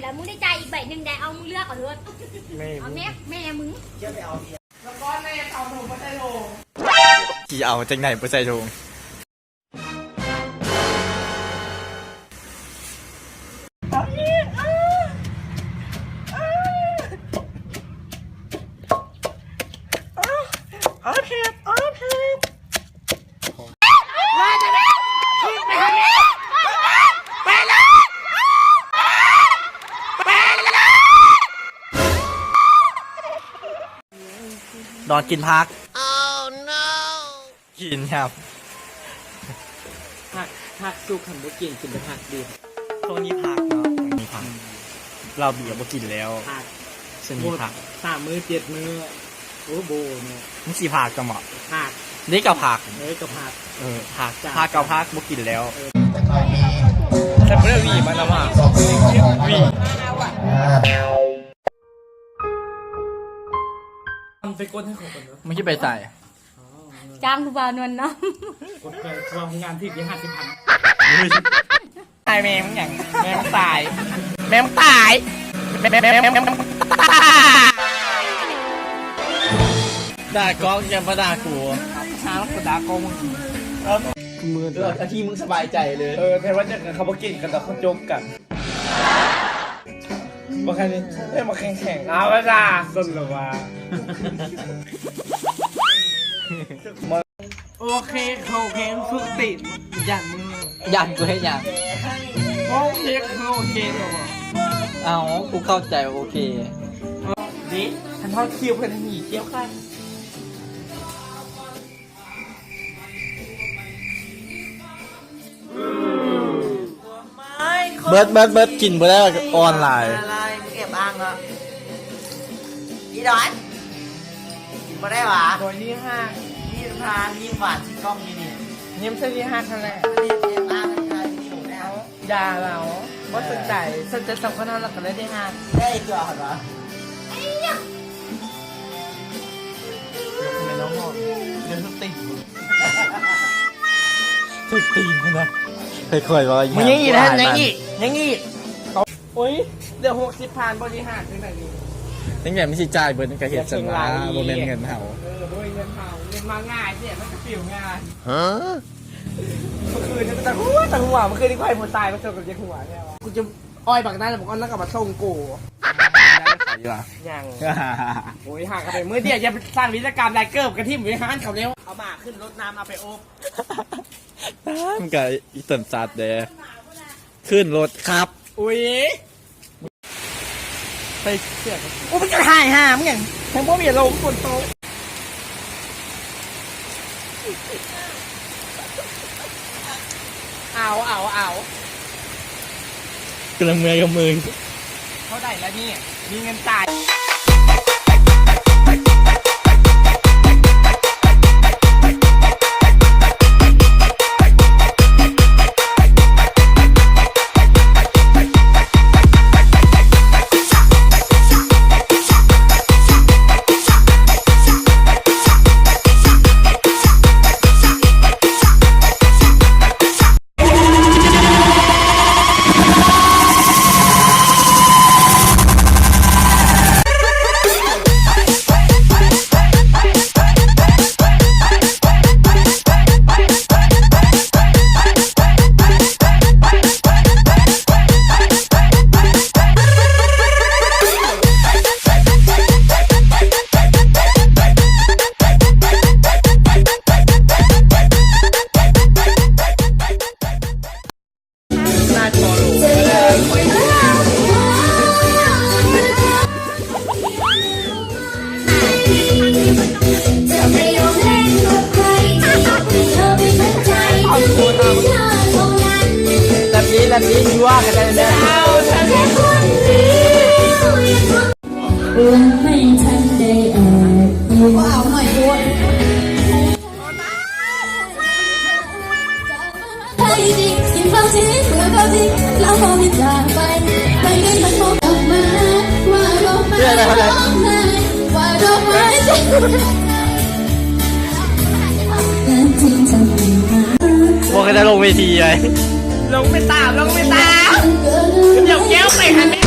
ແລ້ວມຶງໄດ້ຈ່າຍອີກໃບໜຶ່ງໄດ໋ ເອົາ ມຶງເລືອກເອົາໂລດ ແມ່ ເອົາແມ່ ແມ່ມຶງ ຊິເອົາຈັ່ງໃດບໍ່ໃສ່ຖົງ? ນອນກິນຜັກ ກິນຫຍັງ? ຜັກ ຜັກສຸກຫັ້ນບໍ່ກິນ ກິນແຕ່ຜັກດິບ. ຊ່ວງນີ້ພັກເນາະ ຊ່ວງນີ້ພັກ ເຫຼົ້າເບຍບໍ່ກິນແລ້ວ ພັກ ຊ່ວງນີ້ພັກ ສາມມື້ເຈັດມື້ ໂອ້ ໂບເນາະ. ມຶງຊິພັກກັນບໍ່? ພັກ ນີ້ກໍພັກ ເອີ ກໍພັກ ເອີ ພັກ ພັກກໍພັກ ບໍ່ກິນແລ້ວ ເອີ ແຕ່ບໍ່ໄດ້ຫວີມານຳ ຫວີ ມັນໄປກົດໃຫ້ເຂົາກ່ອນເນາະ ມັນຊິໄປໃສ? ຈ້າງຜູ້ບ່າວນວນນຳ ກົດເຄື່ອງ ເຄື່ອງງານທີ່ ທີ່ຫ້າສິບພັນ. ຕາຍແມ່ມຶງຫຍັງ? ແມ່ມຶງຕາຍ ແມ່ມຶງຕາຍ ແມ່ ແມ່ ແມ່ ແມ່ ດ່າກ້ອງ ຢ່າມາດ່າກູ ຫາມາດ່າກ້ອງມຶງ ເອີ ທີ່ມຶງສະບາຍໃຈເລີຍ ເອີ ແຕ່ວ່າເຂົາບໍ່ກິນກັນດອກ ເຂົາຈົກກັນ. ບັກອັນນີ້ ເອີ ບັກແຂງໆ ເອົາລະນະ ສົນລະວ່າ ໂອເຄ ໂອເຄ ສຸດຕິ ຢ້ານມຶງ ຢ້ານກູເຮັດຫຍັງ? ໂອເຄ ໂອເຄ ເອົ້າ ກູເຂົ້າໃຈ ໂອເຄ ເດ້ ຄັນຮອດຄິວເພິ່ນໜີ ຄຽວກັນ. ເບິດ ເບິດ ເບິດ ກິນບໍ່ໄດ້ ອ່ອນຫຼາຍ ແອບອ້າງເນາະ ອີດອນ ກິນບໍ່ໄດ້ຫວາ? ໂດຍທີ່ຫ້າ ນີ້ທານ ຍິ້ມຫວານໃສ່ກ້ອງຢູ່ນີ້ ຍິ້ມໃສ່ທີ່ຮັກຫັ້ນແຫຼະ ແອບອ້າງໃຫ້ຖ່າຍວິດີໂອແດ່. ຢ່າລາວ ບໍ່ສົນໃຈ ສົນໃຈສອງຄົນເຮົາ ລາວກໍເລີຍໄດ້ຮັກ ໄດ້ຕົວະ ເຫັນບໍ່? ແມ່ນ້ອງຮອດ ເລື່ອງສົດຕີນ ຖືກຕີນພຸ້ນນະ ຄ່ອຍໆເວົ້າ ມັນຍັງອີກນະ ຍັງອີກ ຍັງອີກ ໂອ້ຍ ເຫຼືອຫົກສິບພັນ ບໍລິຫານຈັ່ງໃດນີ້? ຈັ່ງໃດມັນຊິຈ່າຍເບິດ ມັນກໍເຮັດຊັ້ນລະ ບໍ່ແມ່ນເງິນເຮົາ ເອີ ບໍ່ແມ່ນເງິນເຮົາ ເງິນມາງ່າຍແທ້ ມັນກໍປິວງ່າຍ ຮະ? ເມື່ອຄືນນີ້ຕາຫົວ ຕາຫົວ ເມື່ອຄືນນີ້ຂ້ອຍຜູ້ຕາຍມາຊົນກັບເຈັບຫົວແທ້ວ່າ ກູຈະອ້ອຍບັກນັ້ນ ບັກອ້ອນນັ້ນກໍມາຊົນກູ ຍັງ ໂອ້ຍ ຫາກັນໄປມື້ດຽວ ຢ່າໄປສ້າງວິລະກຳຫຼາຍ ເກີບກະຖິ້ມໄວ້ຮ້ານເຂົາແລ້ວ ເອົາໝາຂຶ້ນລົດນ້ຳ ເອົາໄປອົບ ມັນກໍອີຕົນສັດເດ້ ຂຶ້ນລົດຂັບ ໂອ້ຍ ໃສ່ເສື້ອ ໂອ້ ມັນຈະຖ່າຍຫາມຫຍັງ ແຮງບໍ່ມີລົມຝົນຕົກ ເອົາ ເອົາ ເອົາ ກຳລັງເມື່ອຍກັບມຶງ ເທົ່າໃດລະນີ້ ມີເງິນຈ່າຍ.ບໍ່ເຄີຍໄດ້ລົງເວທີເລີຍ ລົງໄປຕາມ ລົງໄປຕາມ ດຽວແກ້ວໄປຫັ້ນແຫຼະ.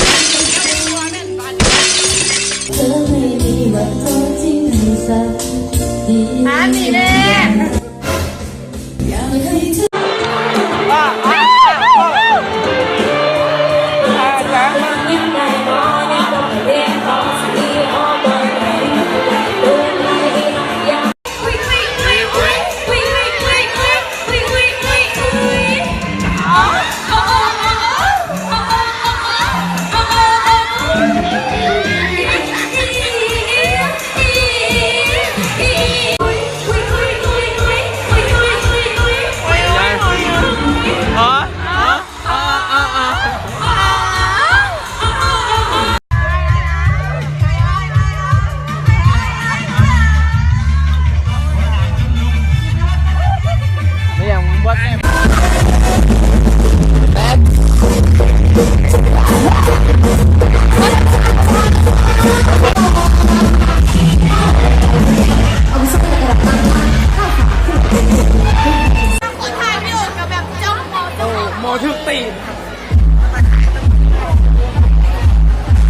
ໂອ້ ໝໍຖືກຕີນ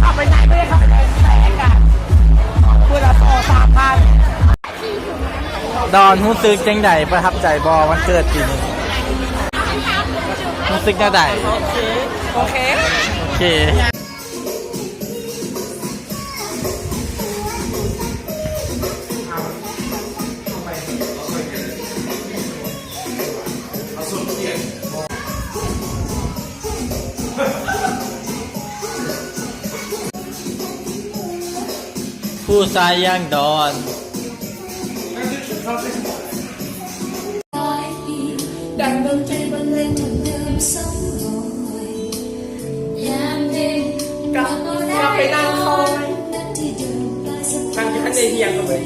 ເຂົ້າໄປໃນ ບໍ່ໄດ້ເຂົ້າໄປໃນ ແຕກອະ ມື້ລະສອງສາມພັນ. ດອນ ຮູ້ສຶກຈັ່ງໃດ? ປະທັບໃຈບໍ່ ວັນເກີດປີນີ້? ຮູ້ສຶກແນວໃດ? ໂອເຄ ໂອເຄ ໂອເຄ. ຜູ້ຊາຍຢ່າງດອນ ກໍ ກໍໄປນັ່ງຄອຍ ນັ່ງຢູ່ຫັ້ນໄດ້ຮຽງເລີຍ.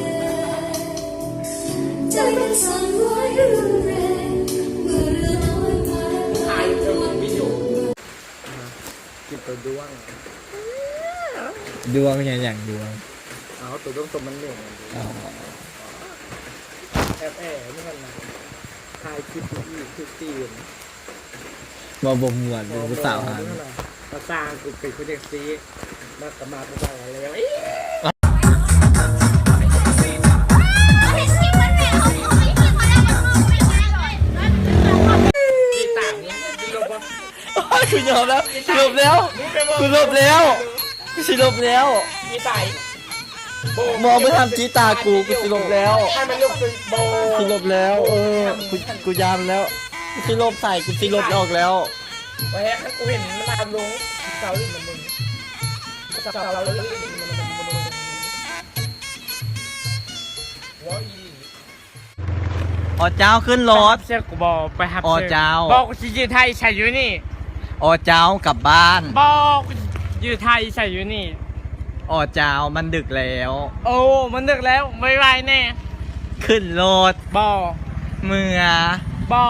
ກິນໂຕດ້ວງ ດ້ວງຫຍັງ ຫຍັງດ້ວງ? ເອົາ ໂຕດ້ວງຕົ້ມມັນເໝັນ. ອໍ ແອບແອນີ້ຫັ້ນນະ ຖ່າຍຄລິບອີກ ຖືກຕີນ. ເວົ້າບໍ່ມ່ວນ ເປັນຜູ້ສາວຫັ້ນ ພາສາ ກູເປັນຄົນຈັ່ງຊີ້ ມາກໍມາພາສາແລ້ວ ໂອ້ຍ ກູຍອມແລ້ວ ກູລົບແລ້ວ ກູລົບແລ້ວ ກູຊິລົບແລ້ວ. ບໍ່ ບໍ່ທຳຈີຕາກູ ກູຊິລົບແລ້ວ ໃຫ້ມັນລຸກຂຶ້ນ ບໍ່ ກູຊິລົບແລ້ວ ເອີ ກູ ກູຢ້ານແລ້ວ ກູຊິລົບໃສ່ ກູຊິລົບອອກແລ້ວ. ບໍ່ແຮງ ຄັນກູເຫັນມັນມາລົງ ເຊົາຫຼິ້ນນຳມຶງ ເຊົາຫຼິ້ນນຳມຶງ ເວົ້າອີ່ຫຼີ. ອໍເຈົ້າ ຂຶ້ນລົດ ເຊື່ອກູບໍ່ ໄປຮັບ ອໍເຈົ້າ ບໍ່ ກູຊິຢືນຖ້າອີ່ໃສຢູ່ນີ້ ອໍເຈົ້າ ກັບບ້ານ ບໍ່ ກູຊິຢືນຖ້າອີ່ໃສຢູ່ນີ້ ອໍເຈົ້າ ມັນດຶກແລ້ວ ໂອ້ ມັນດຶກແລ້ວ ໄວໆແດ່ ຂຶ້ນລົດ ບໍ່ ເມືອ ບໍ່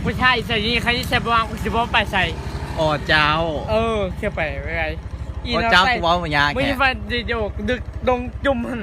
ກູຖ້າອີ່ໃສຢູ່ນີ້ ຄັນອີ່ໃສບໍ່ວ່າງ ກູຊິບໍ່ໄປໃສ ອໍເຈົ້າ ເອີ ເຊື່ອໄປ ໄວໆ ອໍເຈົ້າ ກູເວົ້າຍາກແທ້ ມຶງໄປ ດຶກ ດົງຈຸ່ມຫັ້ນ.